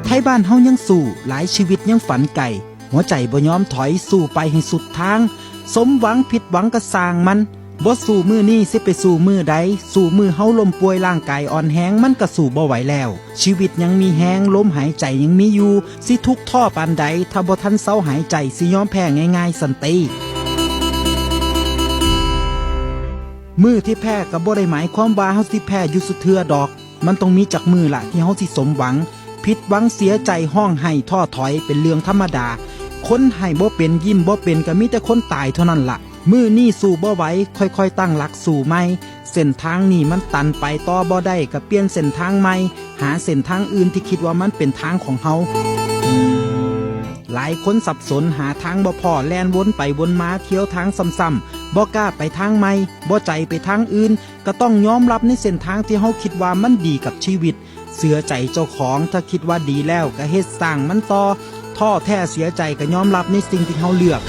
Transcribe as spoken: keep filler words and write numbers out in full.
ไทบ้านเฮายังสู้ หลายชีวิตยังฝันไกล หัวใจบ่ยอมถอย สู้ไปให้สุดทาง สมหวังผิดหวังก็ซ่างมัน บ่สู้มื้อนี้สิไปสู้มื้อใด สู้มื้อเฮาล้มป่วยร่างกายอ่อนแฮง มันก็สู้บ่ไหวแล้ว ชีวิตยังมีแฮง ลมหายใจยังมีอยู่ สิทุกข์ท้อปานใด ถ้าบ่ทันเซาหายใจ สิยอมแพ้ง่ายๆ ซั่นติ มื้อที่แพ้ก็บ่ได้หมายความว่าเฮาสิแพ้อยู่ซุเทื่อดอก มันต้องมีจักมื้อละที่เฮาสิสมหวัง ผิดหวังเสียใจ ร้องไห้ท้อถอยเป็นเรื่องธรรมดา คนไห้บ่เป็น ยิ้มบ่เป็น ก็มีแต่คนตายเท่านั้นละ มื้อนี้สู้บ่ไหว ค่อยๆตั้งหลักสู้ใหม่ เส้นทางนี้มันตัน ไปต่อบ่ได้ ก็เปลี่ยนเส้นทางใหม่ หาเส้นทางอื่นที่คิดว่ามันเป็นทางของเฮา หลายคนสับสน หาทางบ่พ้อ แล่นวนไปวนมา เที่ยวทางซ้ำๆ บ่กล้าไปทางใหม่ บ่ใจไปทางอื่น ก็ต้องยอมรับในเส้นทางที่เฮาคิดว่ามันดีกับชีวิต เชื่อใจเจ้าของ ถ้าคิดว่าดีแล้วก็เฮ็ดสร้างมันต่อ ท้อแท้เสียใจก็ยอมรับในสิ่งที่เฮาเลือก